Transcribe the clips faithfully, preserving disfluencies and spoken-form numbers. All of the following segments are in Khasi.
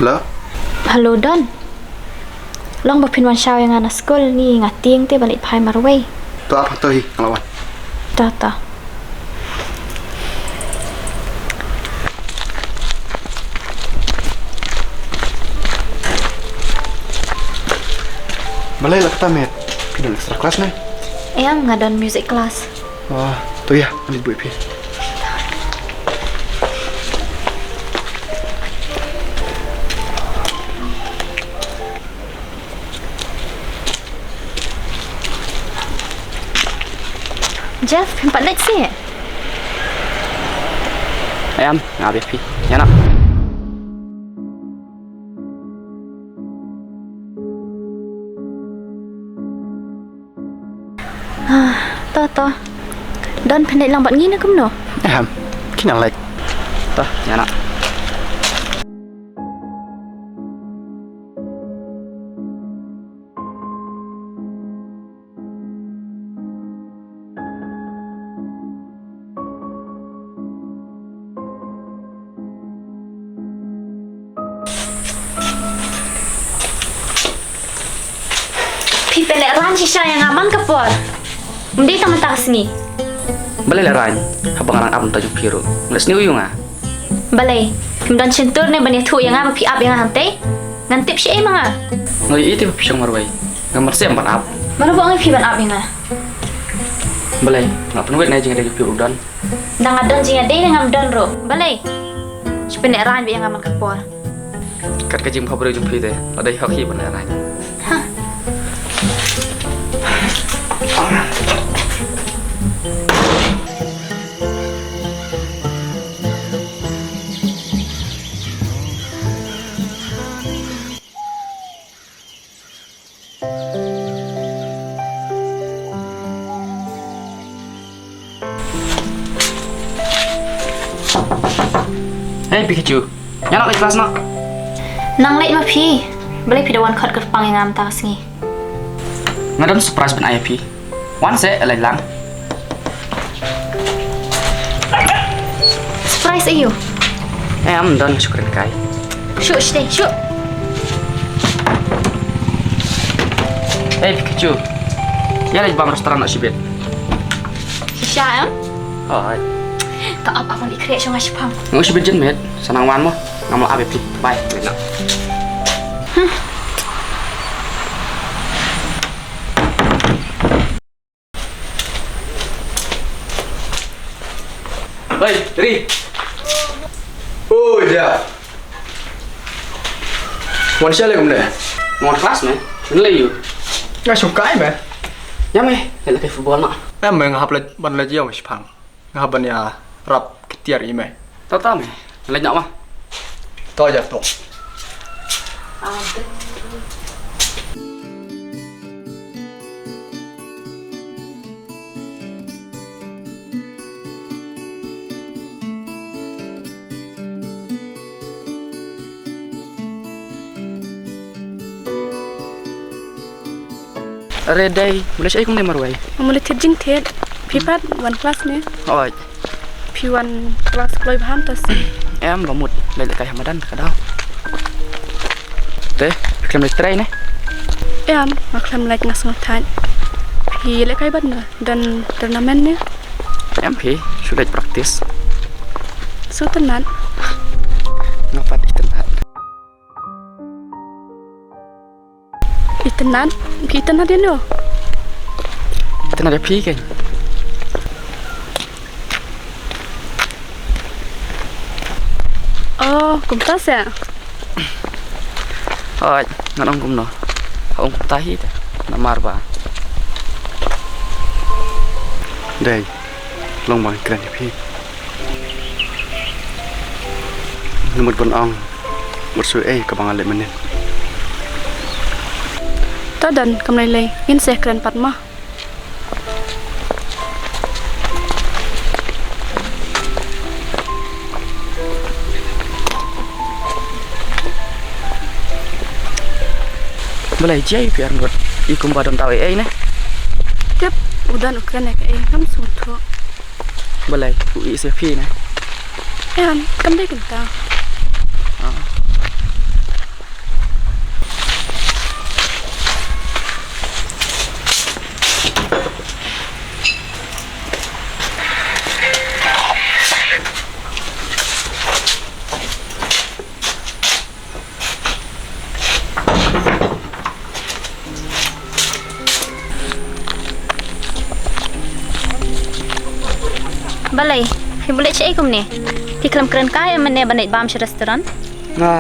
Hello? Hello, Don. Long ba phin wan shaw ïa nga na skul, ni nga tieng te ba leit phai marwei. To ap hangto hi, nga la wan. To, to. Balei la kata, Met? Phi don extra class ne? Em, nga don music class. Oh, to ïa, ani buh ïa phi. Jeff, phim pat leit seh? Em, nga ap ïa phi. Ïa na. Ah, to, to. Don, phin leit lang bad ngi ne kumno? Em, kin leit. To, ïa na. Phi pynlehrain shisha ïa nga man ka por. Ym dei tang mynta ka sngi. Balei lehrain? Haba nga dang ap mynta jong phi ruh, nga la sniew ïa nga. Balei? Phim don shyntur ne ban ïathuh ïa nga ba phi ap ïa nga hangtei? Ngan tip shaei ma nga? Nga ïohi te ba phi shong marwei. Nga mar shem ban ap. Mano ba ong ïa phi ban ap ïa nga? Balei? Nga pynwit na jingïadei jong phi ruh, Don. Dang nga don jingïadei ne ngam don ruh. Balei? Shu pynlehrain beit ïa nga man ka por. Kat ka jingbha briew jong phi te, la dei hok hi ban lehrain. Ha. Hei, Pikachu. Ïa noh leit klas noh. Nang leit ma phi. Balei phi da wan khot kyrpang ïa nga mynta ka sngi? Nga don surprise ban ai ïa phi. Wan seh, leit lang. Surprise aïu? Em, don, nga shu kren kai. Shu, shu dei, shu. Hei, Pikachu. Ïa leit bam restaurant noh shibit. Shisha, em? Hooid. To ap, ap ban ïakhreh shuwa nga shipang. Nga shu bit jin met. Sa nang wan mo. Ngam lah ap ïa phi. Bye. Leit noh. Hmm. Hei, Ri. Oi, Jeff. Wan sha lei kumne? Nga wan klas me. Ngan leit ïu. Nga shu kai me. Ïa me, leit lehkai football noh. Em me, nga hap leit ban leit ïew me shipang. Nga hap ban ïarap ki tiar i me. To to me. Leit noh ma. To Jeff to. Are dei, balei shaei kumne marwei? Balei thied jingthied? Phi pat wan klas ne? Hooid. Phi wan klas kloi bha mynta sngi? Em, ba mut leit lehkai ha madan ka daw. Te, phi khlem leit trei ne? Em, nga khlem leit, nga sngewthuh. Phi lehkai ban don tournament ne? Em phi, shu leit practice. Sngewtynnat. Nga pat itynnat. Itynnat, phi itynnat ïa no? Itynnat ïa phi keiñ. Oh, kumta seh. Hooid, ngan ong kumno. Ong kumta hi te. Namar ba dei long ba nga kren ïa phi. Nga mut ban ong, mut shu ei kaba nga leh mynnin. To don, kam lei lei, ngin sa kren pat mo. Balei jia ïa phi arngut, i kumba don daw ei ei ne? Tip, u don u kren ïa kaei, ngam sngewthuh. Balei, u ïeit ïa phi ne? Em, kam dei kumta. Ah. Balei, phi buh leit shaei kumne? Phi khlem kren kai mynne ban leit bam sha restaurant? Nga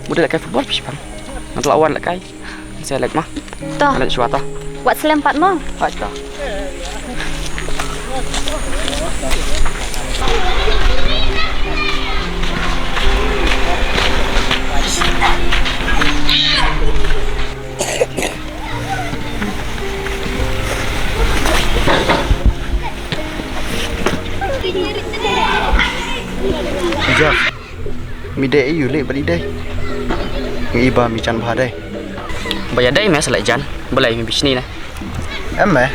buh leit lehkai football phi shipang. Nga la wan lehkai. Sa leit ma. To. Leit shuwa to. Wat slem pat mo. Hooid to. Jeff. Mi dei ïa u leh bad i dei. Ngi iba mi jan bha dei. Ba ïa dei me sa leh jan. Balei mi bishni ne? Em me.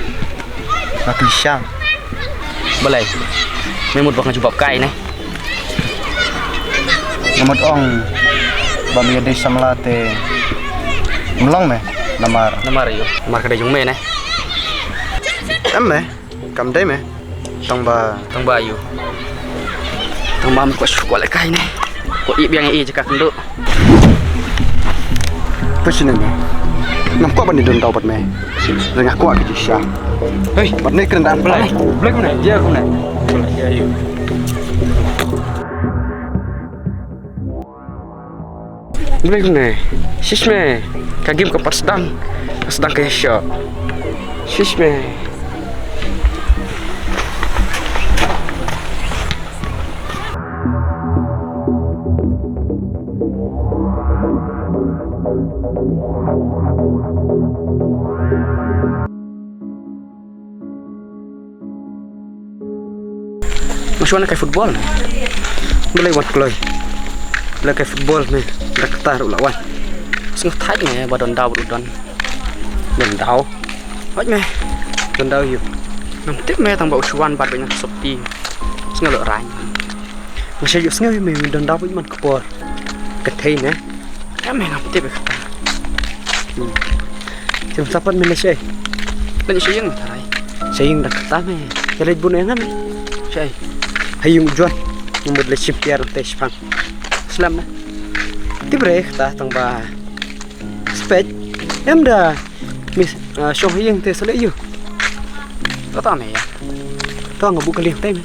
Nga kli shang. Balei. Me mut ba nga jubab kai ne. Nga mut ong ba mi ïa dei samla te. Mlong me. Namar. Namar ïa u. Namar ka dei jong me ne. Em me. Kam dei me. Tang ba. Tang ba ïa u. Tang ba me kwah shu kwah lehkai ne. Kwah ïa biang ïa jaka kynduh. Phi sngewthuh me. Ngam kwah ban ïadon daw bad me. Nga kwah ka jingshisha. Hei. Bad ne kren da. Blei. Blei kumne. Jia kumne. Ïa ïa. Blei kumne. Shish me. Ka game ka pat sdang. Ka sdang ka ïashoh. Shish me. Nga shu wan lehkai football ne. Balei wan kloi. Lehkai football me. Da kata ruh la wan. Sngewthuh me ba don daw ruh don. Don daw. Hooid me. Don daw ïa u. Ngam tip me tang ba u shu wan bad ba nang sopti. Sngewlehrain. Nga shu ïohsngew ïa me, me don daw bad man ka por. Ka thei ne. Ïa me ngam tip ïa kata. Hmm. Shem sa pat me leit shaei? Leit sha ïing tharai. Sha ïing da kata me. Ïa leit bun ïa nga me. Shaei? Ha ïing u Juan. Nga mut leit shim tiar te shipang. Slem ne. Tip re kata tang ba. Spek. Em da. Miss, ah, shong ha ïing te sa leit ïa u. Kata me ïa. To nga buh ka liang te me.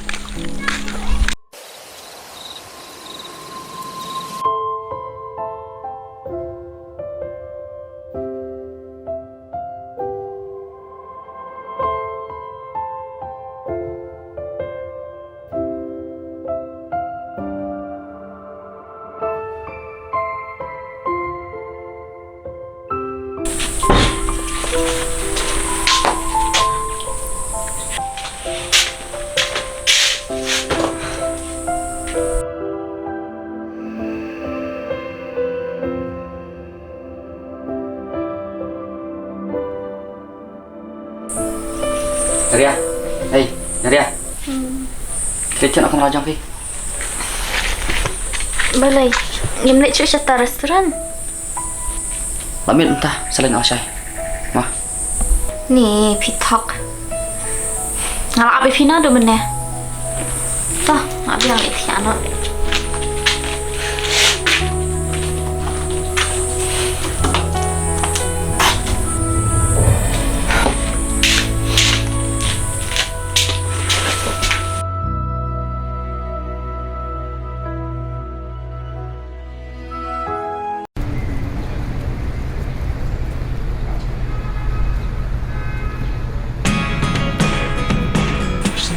Naria. Hei, Naria. Hmm. Phi leit sha kamra jong phi. Balei, ngim leit shuh shata restaurant? Ba miet mynta, sa leit noh lashai. Mo. Ni, phi thok. Nga la ap ïa phi naduh mynne. To, nga biang ïa phi ano.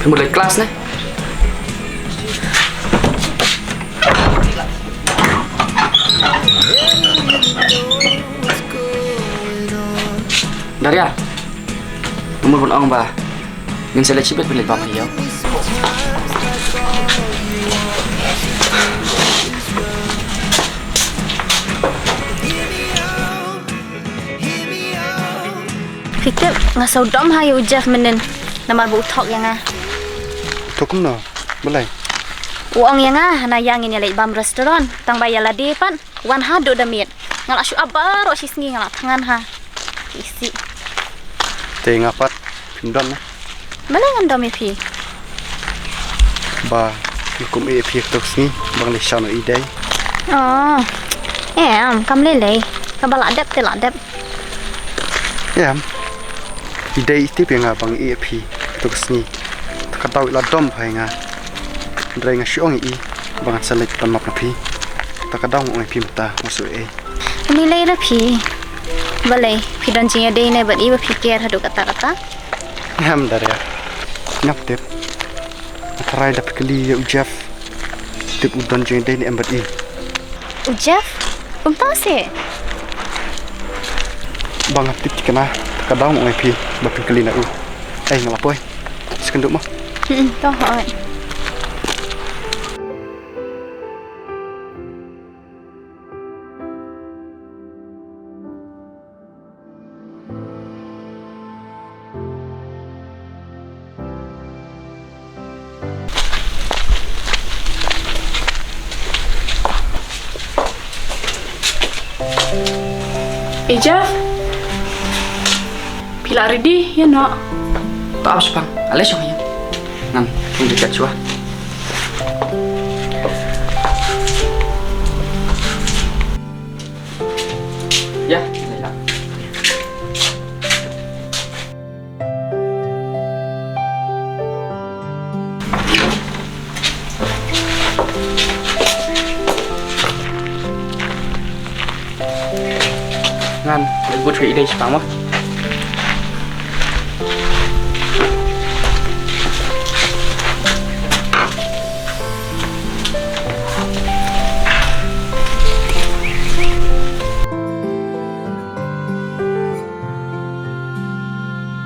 Phi mut leit klas ne? Daria, nga mut ban ong ba ngin sa leit shibit ban leit bam ha ïew. Phi tip, nga sngewdom ha ïa u Jeff mynnin namar ba u thok ïa nga. Thok kumno? Balei? U ong ïa nga hana ïa ngin ïa leit bam restaurant, tang ba ïa lade pat wan haduh da miet. Nga la shu ap baroh shi sngi, nga la thngan ha. Isih. Te nga pat phim don ne? Balei ngan dom ïa phi? Ba nga kum ïa phi kato ka sngi ba nga leit shano ïa i dei. Oh. Em, kam lei lei. Kaba la dep te la dep. Em. I dei i tip ïa nga ba nga ïa phi kato ka sngi. Te ka daw i la dom bha ïa nga. Hynrei nga shu ong ïa i ba ngan sa leit ban map na phi. Ta ka daw nga ong ïa phi mynta, nga shu ong ïa i. Ani lei ra phi. Balei phi don jingïadei ne bad i ba phi ker haduh katta katta? Em Daria. Ngam tip. Nga tharai da phi kylli ïa u Jeff, tip u don jingïadei ne em bad i. U Jeff? Kumta se? Ba nga tip thikna, ta ka daw nga ong ïa phi ba phin kylli na u. Ei, nga la poi. Sa kynduh mo. Hmm, to hoi. Ei Jeff. Phi la ready ïa noh? To ap shipang, ale shong ïa. Ngan kum di kat shwa. Ya, ya. Ngan, good for you, shipang mo.